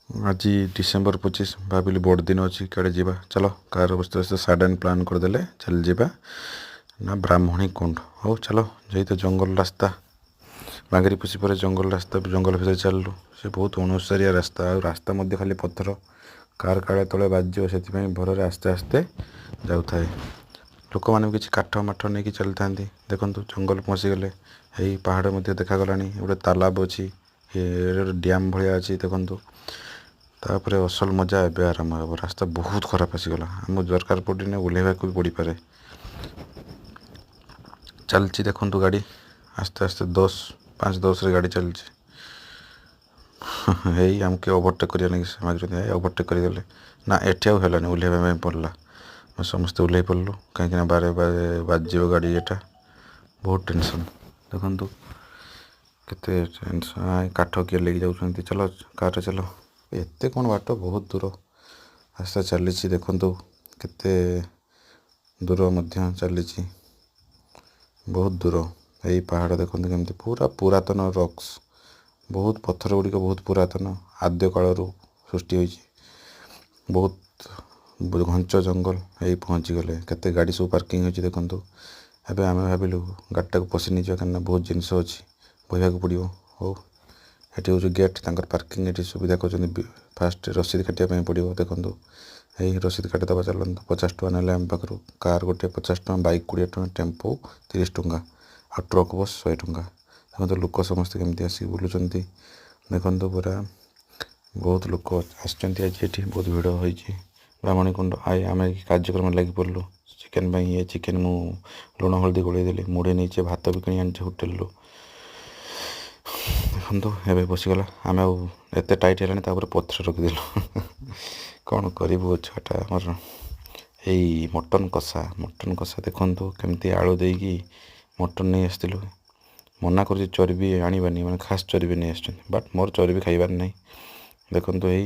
ଆଜି ଡିସେମ୍ବର 25। ଭାବିଲି ବଡ଼ଦିନ ଅଛି, କୁଆଡ଼େ ଯିବା। ଚାଲ, କାର ବସ୍ତେ ବସ୍ତେ ସଡନ୍ ପ୍ଲାନ୍ କରିଦେଲେ, ଚାଲି ଯିବା ନା ବ୍ରାହ୍ମଣୀ କୁଣ୍ଡ। ହଉ ଚାଲ, ଯାଇ ତ ଜଙ୍ଗଲ ରାସ୍ତା, ବାଙ୍ଗିରିପୋଷି ପରେ ଜଙ୍ଗଲ ରାସ୍ତା, ଜଙ୍ଗଲ ଭିତରେ ଚାଲିଲୁ। ସେ ବହୁତ ଅଣଓସାରିଆ ରାସ୍ତା ଆଉ ରାସ୍ତା ମଧ୍ୟ ଖାଲି ପଥର। କାର କାଳେ ତଳେ ବାଜିଯିବ, ସେଥିପାଇଁ ଭରରେ ଆସ୍ତେ ଆସ୍ତେ ଯାଉଥାଏ। ଲୋକମାନେ ବି କିଛି କାଠ ମାଠ ନେଇକି ଚାଲିଥାନ୍ତି। ଦେଖନ୍ତୁ, ଜଙ୍ଗଲ ପଶିଗଲେ। ଏଇ ପାହାଡ଼ ମଧ୍ୟ ଦେଖାଗଲାଣି। ଗୋଟେ ତାଲାବ ଅଛି, ଗୋଟେ ଡ୍ୟାମ୍ ଭଳିଆ ଅଛି, ଦେଖନ୍ତୁ। ତାପରେ ଅସଲ ମଜା ଏବେ ଆରମ୍ଭ ହେବ। ରାସ୍ତା ବହୁତ ଖରାପ ଆସିଗଲା। ଆମକୁ ଦରକାର ପଡ଼ିଲେ ଓହ୍ଲେଇବାକୁ ବି ପଡ଼ିପାରେ। ଚାଲିଛି ଦେଖନ୍ତୁ ଗାଡ଼ି ଆସ୍ତେ ଆସ୍ତେ, 10, 5, 10ରେ ଗାଡ଼ି ଚାଲିଛି। ହେଇ, ଆମକୁ ଓଭରଟେକ୍ କରିବା ନାଗି ମାଗୁଛନ୍ତି। ଓଭରଟେକ୍ କରିଗଲେ ନା, ଏଠି ଆଉ ହେଲାନି, ଓହ୍ଲେଇବା ପାଇଁ ପଡ଼ିଲା। ଆମେ ସମସ୍ତେ ଓହ୍ଲେଇ ପଡ଼ିଲୁ, କାହିଁକିନା ବାରେ ବାରେ ବାଜିଯିବ ଗାଡ଼ି, ଏଟା ବହୁତ ଟେନସନ୍। ଦେଖନ୍ତୁ କେତେ ଟେନସନ୍। କାଠ କିଏ ନେଇକି ଯାଉଛନ୍ତି। ଚାଲ, କାରରେ ଚାଲ। ଏତେ କ'ଣ ବାଟ, ବହୁତ ଦୂର ରାସ୍ତା ଚାଲିଛି। ଦେଖନ୍ତୁ କେତେ ଦୂର ମଧ୍ୟ ଚାଲିଛି, ବହୁତ ଦୂର। ଏଇ ପାହାଡ଼ ଦେଖନ୍ତୁ କେମିତି ପୁରା ପୁରାତନ ରକ୍ସ। ବହୁତ ପଥର ଗୁଡ଼ିକ ବହୁତ ପୁରାତନ, ଆଦ୍ୟ କାଳରୁ ସୃଷ୍ଟି ହୋଇଛି। ବହୁତ ଘଞ୍ଚ ଜଙ୍ଗଲ। ଏଇ ପହଞ୍ଚିଗଲେ। କେତେ ଗାଡ଼ି ସବୁ ପାର୍କିଂ ହୋଇଛି ଦେଖନ୍ତୁ। ଏବେ ଆମେ ଭାବିଲୁ ଗାଡ଼ିଟାକୁ ପଶି ନେଇଯିବା, କାହିଁକିନା ବହୁତ ଜିନିଷ ଅଛି, ବୋହିବାକୁ ପଡ଼ିବ। ହଉ, ଏଠି ହେଉଛି ଗେଟ୍ ତାଙ୍କର। ପାର୍କିଂ ଏଠି ସୁବିଧା କରୁଛନ୍ତି। ଫାଷ୍ଟ ରସିଦ କାଟିବା ପାଇଁ ପଡ଼ିବ। ଦେଖନ୍ତୁ, ଏଇ ରସିଦ କାଟିଦେବା ଚାଲନ୍ତୁ। 50 ଟଙ୍କା ନେଲେ ଆମ ପାଖରୁ। କାର୍ ଗୋଟେ 50 ଟଙ୍କା, ବାଇକ୍ 20 ଟଙ୍କା, ଟେମ୍ପୋ 30 ଟଙ୍କା ଆଉ ଟ୍ରକ୍ ବସ୍ 100 ଟଙ୍କା। ଦେଖନ୍ତୁ, ଲୋକ ସମସ୍ତେ କେମିତି ଆସିକି ବୁଲୁଛନ୍ତି। ଦେଖନ୍ତୁ, ପୁରା ବହୁତ ଲୋକ ଆସିଛନ୍ତି ଆଜି ଏଠି, ବହୁତ ଭିଡ଼ ହୋଇଛି ବ୍ରାହ୍ମଣୀ କୁଣ୍ଡ। I ଆମେ କାର୍ଯ୍ୟକ୍ରମରେ ଲାଗି ପଡ଼ିଲୁ ଚିକେନ୍ ପାଇଁ। ଇଏ ଚିକେନ୍ ମୁଁ ଲୁଣ ହଳଦୀ ଗୋଳେଇ ଦେଲି, ମୁଢ଼ି ନେଇଛି, ଭାତ ବି କିଣି ଆଣିଛି ହୋଟେଲରୁ। ଦେଖନ୍ତୁ, ଏବେ ବସିଗଲା। ଆମେ ଆଉ ଏତେ ଟାଇଟ୍ ହେଲାଣି, ତାପରେ ପଥର ରଖିଦେଲୁ। କ'ଣ କରିବୁ, ଛୁଆଟା ଆମର। ଏଇ ମଟନ୍ କଷା, ମଟନ୍ କଷା ଦେଖନ୍ତୁ କେମିତି ଆଳୁ ଦେଇକି ମଟନ୍ ନେଇ ଆସିଥିଲୁ। ମନା କରୁଛି ଚର୍ବି ଆଣିବାନି, ମାନେ ଖାସ୍ ଚର୍ବି ନେଇ ଆସିଛନ୍ତି, ବଟ୍ ମୋର ଚର୍ବି ଖାଇବାର ନାହିଁ। ଦେଖନ୍ତୁ ଏଇ